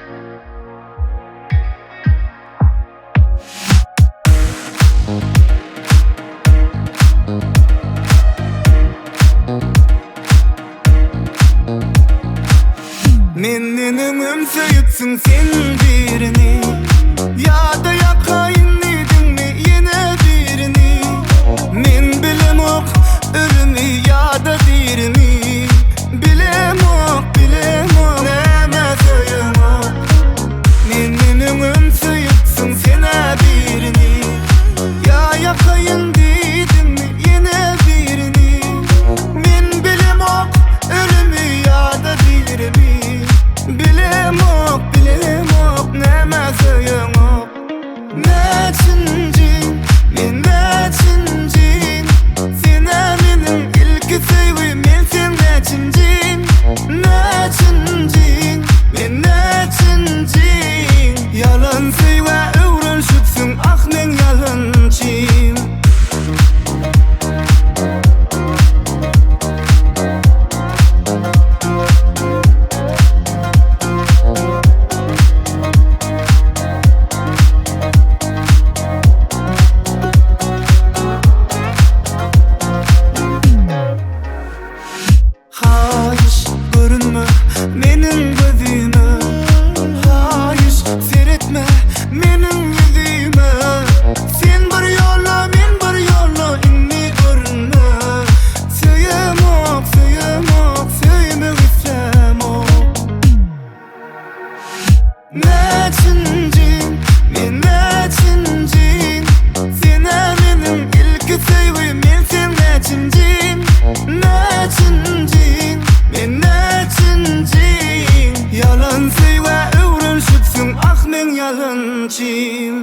Menden öňem söýüpsiň sen birini Ýa-da ýakaýyn diýdiňmi ýene birini Men bilemok ölümi ýa-da dirini Bilemok, bilemok nämä söýeňok Menden öňem söýüpsiň sen-ä birini Ýa ýakaýyn diýdiňmi ýene birini Men bilemok ölümi ýa-da dirimi Bilemok, bilemok nämä söýeňok Näçinji, men näçinji Sen-ä meniň ilki söýgim, men seň näçinji Näçinji, men näçinji Ýalan söýgä öwrenşipsiň, ah meň ýalançym. Haýyş, görünme meniň gözüme Haýyş, seretme meniň ýüzüme Sen bir ýola, men bir ýola indi görünme Söýemok, söýemok, söýmek islämok Näçinji, men näçinji Sen-ä meniň ilki söýgim, men seň näçinji Näçinji, men näçinji Ýalan söýgä öwrenşipsiň, ah meň ýalançym.